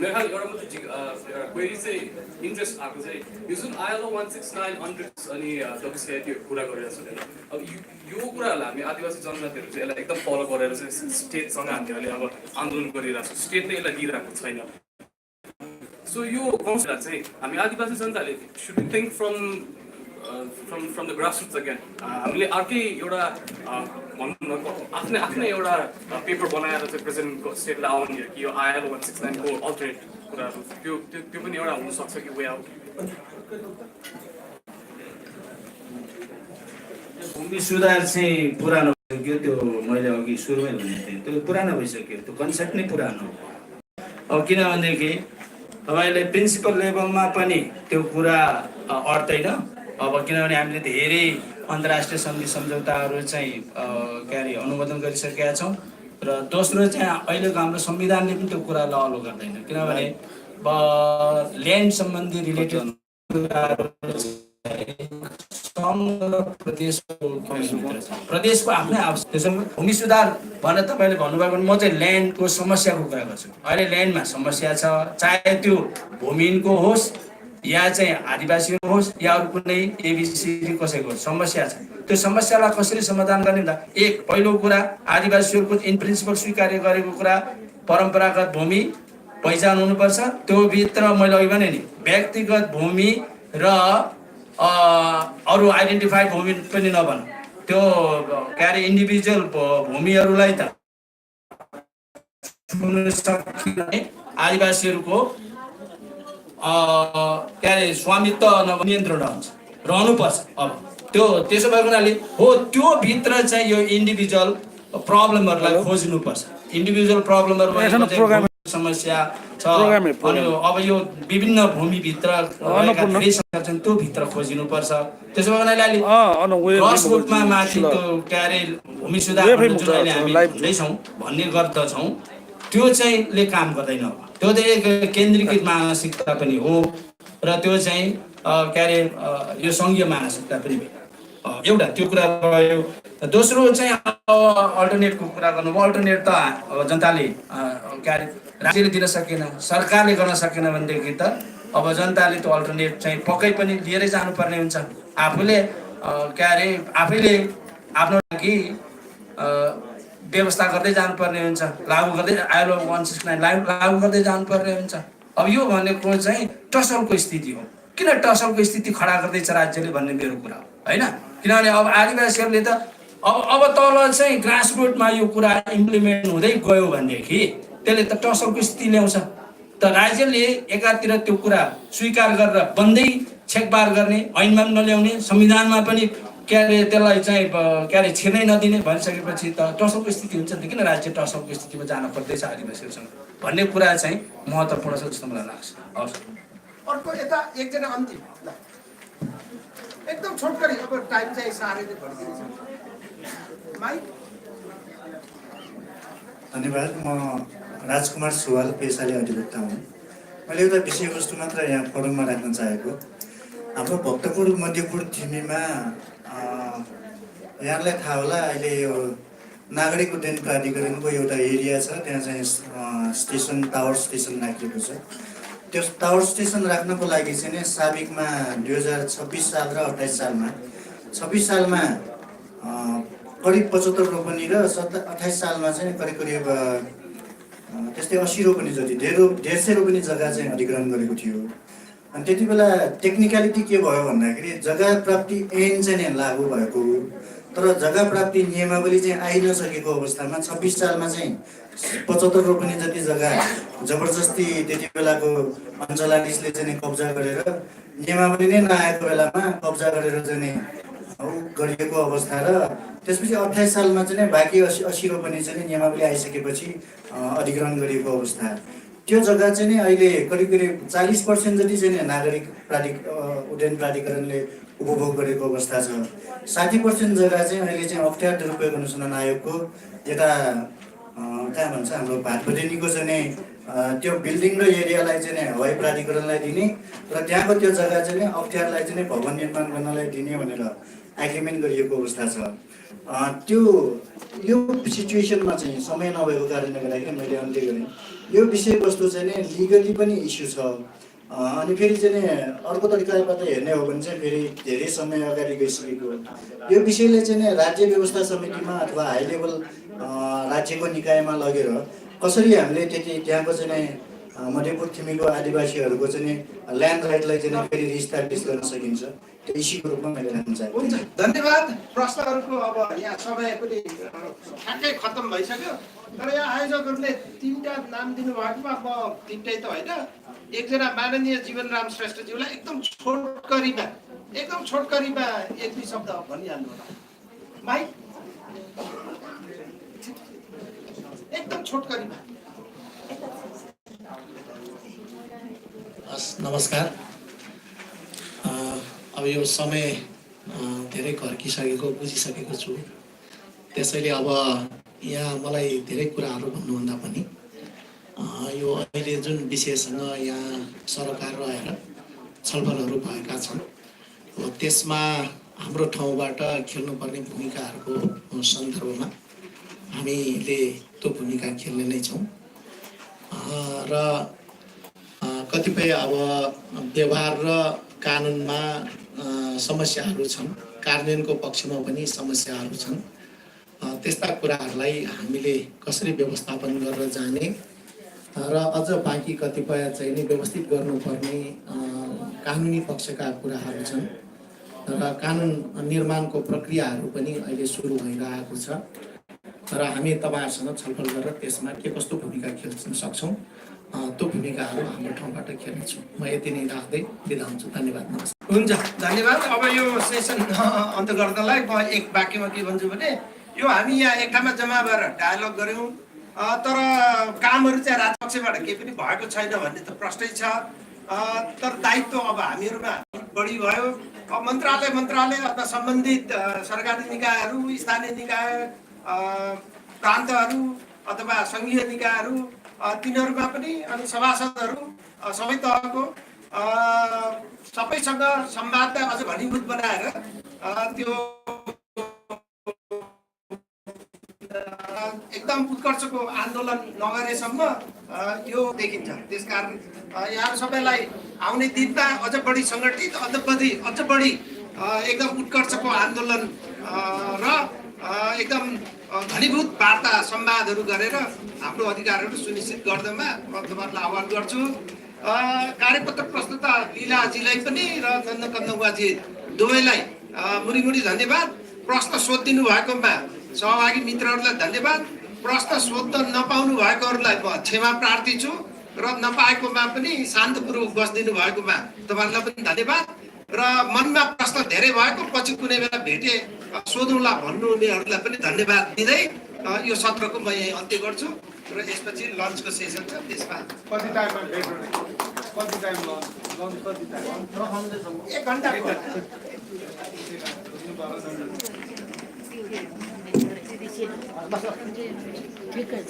मेरो खालि एउटा मात्रै क्वेरी चाहिँ इन्ट्रेस्ट आएको चाहिँ यो जुन आइएलओ 169 अन्ट्रिक्स अनि डब्ल्युसिआई त्यो कुरा गरिरहेको छ होइन अब यो कुराहरूलाई हामी आदिवासी जनजातिहरू चाहिँ यसलाई एकदम फलो गरेर चाहिँ स्टेटसँग हामीहरूले अब आन्दोलन गरिरहेको छ स्टेटले यसलाई दिइरहेको छैन सो यो कन्सेप्ट चाहिँ हामी आदिवासी जनताले should think from the grassroots again हामीले अर्कै एउटा भनौँ न आफ्नै एउटा पेपर बनाएर चाहिँ प्रेसिडेन्टको स्टेटलाई आउने कि यो आइएलओ 169 को अल्टरनेट कुराहरू त्यो पनि एउटा हुनसक्छ कि वे आउट भूमि सुधार चाहिँ पुरानो भइसक्यो त्यो मैले अघि सुरुमै भनेको थिएँ त्यो पुरानो भइसक्यो त्यो कन्सेप्ट नै पुरानो अब किनभनेदेखि तपाईँले प्रिन्सिपल लेभलमा पनि त्यो कुरा अट्दैन अब किनभने हामीले धेरै अन्तर्राष्ट्रिय सन्धि सम्झौताहरू चाहिँ के अरे अनुमोदन गरिसकेका छौँ र दोस्रो चाहिँ अहिलेको हाम्रो संविधानले पनि त्यो कुरालाई अलो गर्दैन किनभने ल्यान्ड सम्बन्धी रिलेटेड कुराहरू प्रदेशको आफ्नै आवश्यकता भूमि सुधार भनेर तपाईँले भन्नुभयो भने म चाहिँ ल्यान्डको समस्याको कुरा गर्छु अहिले ल्यान्डमा समस्या छ चाहे त्यो भूमिहीनको होस् या चाहिँ आदिवासीको होस् या अरू कुनै एबिसी कसैको समस्या छ त्यो समस्यालाई कसरी समाधान गर्ने भन्दा एक पहिलो कुरा आदिवासीहरूको इन प्रिन्सिपल स्वीकार्य गरेको कुरा परम्परागत भूमि पहिचान हुनुपर्छ त्यो भित्र मैले अघि भने नि व्यक्तिगत भूमि र अरू आइडेन्टिफाइड भूमि पनि नभन त्यो के अरे इन्डिभिजुअल भूमिहरूलाई त आदिवासीहरूको के अरे स्वामित्व नियन्त्रण रहनुपर्छ अब त्यो त्यसो भएको हुनाले हो त्यो भित्र चाहिँ यो इन्डिभिजुअल प्रब्लमहरूलाई खोज्नुपर्छ इन्डिभिजुअल प्रब्लमहरू समस्या छ अनि अब यो विभिन्न भूमिभित्र त्यो भित्र खोजिनुपर्छ त्यसो भएको हुनाले ग्रासरुटमा माथि त्यो के अरे भूमि सुधार जुन अहिले हामी हुँदैछौँ भन्ने गर्दछौँ त्यो चाहिँ ले काम गर्दैन त्यो चाहिँ एक केन्द्रीकृत मानसिकता पनि हो र त्यो चाहिँ के अरे यो सङ्घीय मानसिकता पनि एउटा त्यो कुरा भयो दोस्रो चाहिँ अल्टरनेटको कुरा गर्नुभयो अल्टरनेट त अब जनताले के अरे राज्यले दिन सकेन सरकारले गर्न सकेन भनेदेखि त अब जनताले त्यो अल्टरनेट चाहिँ पक्कै पनि लिएरै जानुपर्ने हुन्छ आफूले के अरे आफैले आफ्नो लागि व्यवस्था गर्दै जानुपर्ने हुन्छ लागू गर्दै आइएलओ 169 लागू गर्दै जानुपर्ने हुन्छ अब यो भनेको चाहिँ टसलको स्थिति हो किन टसलको स्थिति खडा गर्दैछ राज्यले भन्ने मेरो कुरा हो होइन किनभने अब आदिवासीहरूले त अब तल चाहिँ ग्रासरुटमा यो कुरा इम्प्लिमेन्ट हुँदै गयो भनेदेखि त्यसले त टसलको स्थिति ल्याउँछ त राज्यले एकातिर त्यो कुरा स्वीकार गरेर बन्दै छेकबार गर्ने ऐनमा पनि नल्याउने संविधानमा पनि के अरे त्यसलाई चाहिँ के अरे छिर्नै नदिने भनिसकेपछि त टसलको स्थिति हुन्छ नि किन राज्य टसलको स्थितिमा जान पर्दैछ आदिवासीहरूसँग भन्ने कुरा चाहिँ महत्त्वपूर्ण छ जस्तो मलाई लाग्छ हवस् अर्को यता एकजना अन्तिम एकदम छोटकरी अब टाइम चाहिँ साह्रै नै भइदिन्छ माइक धन्यवाद म राजकुमार सुवाल पेसाले अधिवक्ता हुँ मैले एउटा विषयवस्तु मात्र यहाँ फोरममा राख्न चाहेको हाम्रो भक्तपुर मध्यपुर थिमीमा यहाँलाई थाहा होला अहिले यो नागरिक उड्डयन प्राधिकरणको एउटा एरिया छ त्यहाँ चाहिँ स्टेसन टावर स्टेसन राखिएको छ त्यो टावर स्टेसन राख्नको लागि चाहिँ साबिकमा 2026 साल र 28 सालमा करिब 75 रोपनी र 28 सालमा चाहिँ करिब त्यस्तै 80 रोपनी जति 150 रोपनी जग्गा चाहिँ अधिग्रहण गरेको थियो अनि त्यति बेला टेक्निकलिटी के भयो भन्दाखेरि जग्गा प्राप्ति ऐन चाहिँ लागू भएको तर जग्गा प्राप्ति नियमावली चाहिँ आइ नसकेको अवस्थामा 26 सालमा चाहिँ 75 रोपनी जति जग्गा जबरजस्ती त्यति बेलाको अञ्चलाधीशले चाहिँ कब्जा गरेर नियमावली नै नआएको बेलामा कब्जा गरेर चाहिँ गरिएको अवस्था र त्यसपछि 28 सालमा चाहिँ बाँकी 80 रोपनी चाहिँ नियमावली आइसकेपछि अधिग्रहण गरिएको अवस्था त्यो जग्गा चाहिँ नि अहिले करिब 40% जति चाहिँ नागरिक उड्डयन प्राधिकरणले उपभोग गरेको अवस्था छ 60% जग्गा चाहिँ अहिले चाहिँ अख्तियार दुरुपयोग अनुसन्धान आयोगको यता कहाँ भन्छ हाम्रो भातबडेनीको चाहिँ त्यो बिल्डिङ र एरियालाई चाहिँ हवाई प्राधिकरणलाई दिने र त्यहाँको त्यो जग्गा चाहिँ अख्तियारलाई चाहिँ भवन निर्माण गर्नलाई दिने भनेर एग्रिमेन्ट गरिएको अवस्था छ। त्यो यो सिचुएसनमा चाहिँ समय नभएको कारणले गर्दाखेरि मैले अन्त्य गरेँ। यो विषयवस्तु चाहिँ नै लिगली पनि इस्यु छ। अनि फेरि चाहिँ अर्को तरिकाबाट हेर्ने हो भने चाहिँ फेरि धेरै समय अगाडि गइसकेको यो विषयले चाहिँ नै राज्य व्यवस्था समितिमा अथवा हाई लेभल राज्यको निकायमा लगेर कसरी हामीले त्यहाँको चाहिँ नै मधेपुर थिमीको आदिवासीहरूको चाहिँ ल्यान्ड राइटलाई चाहिँ फेरि रिस्टाब्लिस गर्न सकिन्छ, त्यो इस्युको रूपमा मैले राख्न चाहेको। हुन्छ, धन्यवाद। प्रश्नहरूको अब यहाँ समय पनि ठ्याक्कै खत्तम भइसक्यो। तर यहाँ आयोजकहरूले 3टा नाम दिनुभएकोमा म 3टै त होइन, एकजना माननीय जीवनराम श्रेष्ठज्यूलाई एकदम छोटकरीमा एक दुई शब्द भनिहाल्नु होला। माइक एकदम छोटकरीमा। नमस्कार। अब यो समय धेरै घर्किसकेको बुझिसकेको छु, त्यसैले अब यहाँ मलाई धेरै कुराहरू भन्नुभन्दा पनि यो अहिले जुन विषयसँग यहाँ सरकार रहेर छलफलहरू भएका छन् त्यसमा हाम्रो ठाउँबाट खेल्नुपर्ने भूमिकाहरूको सन्दर्भमा हामीले त्यो भूमिका खेल्ने नै छौँ र कतिपय अब व्यवहार र कानुनमा समस्याहरू छन्, कार्यान्वयनको पक्षमा पनि समस्याहरू छन्। त्यस्ता कुराहरूलाई हामीले कसरी व्यवस्थापन गरेर जाने र अझ बाँकी कतिपय चाहिँ नि व्यवस्थित गर्नुपर्ने कानुनी पक्षका कुराहरू छन् र कानुन निर्माणको प्रक्रियाहरू पनि अहिले सुरु भइरहेको छ र हामी तपाईँहरूसँग छलफल गरेर त्यसमा के कस्तो भूमिका खेल्न सक्छौँ त्यो भूमिकाहरू हाम्रो ठाउँबाट खेल्नेछौँ। म यति नै राख्दै बिदा हुन्छु। धन्यवाद, नमस्कार। हुन्छ, धन्यवाद। अब यो सेसन अन्त गर्नलाई म एक वाक्यमा के भन्छु भने यो हामी यहाँ एक ठाउँमा जम्मा भएर डायलग गऱ्यौँ, तर कामहरू चाहिँ राजपक्षबाट केही पनि भएको छैन भन्ने त प्रष्टै छ। तर दायित्व अब हामीहरूमा बढी भयो। अब मन्त्रालय अथवा सम्बन्धित सरकारी निकायहरू, स्थानीय निकाय, प्रान्तहरू अथवा सङ्घीय निकायहरू तिनीहरूमा पनि अनि सभासदहरू सबै तहको सबैसँग संवादलाई अझ घनीभूत बनाएर त्यो एकदम उत्कर्षको आन्दोलन नगरेसम्म यो देखिन्छ। त्यसकारण यहाँहरू सबैलाई आउने दिनमा अझ बढी सङ्गठित, अझ बढी एकदम उत्कर्षको आन्दोलन र एकदम घनीभूत वार्ता संवादहरू गरेर हाम्रो अधिकारहरू सुनिश्चित गर्दामा म तपाईँहरूलाई आह्वान गर्छु। कार्यपत्र प्रस्तुता लीलाजीलाई पनि र नन्दकन्दुवाजी दुवैलाई मुरी धन्यवाद। प्रश्न सोधिदिनु भएकोमा सहभागी मित्रहरूलाई धन्यवाद। प्रश्न सोध्न नपाउनु भएकोहरूलाई म क्षमा प्रार्थी छु र नपाएकोमा पनि शान्तपूर्वक बसिदिनु भएकोमा तपाईँहरूलाई पनि धन्यवाद। र मनमा प्रश्न धेरै भएको पछि कुनै बेला भेटे सोधौँला भन्नुहुनेहरूलाई पनि धन्यवाद दिँदै यो सत्रको म यही अन्त्य गर्छु र यसपछि लन्चको सेसन छ, त्यसमा कति टाइममा भेट हुने? कति टाइम लन्च कति टाइम? 1 घन्टा। ठिकै छ।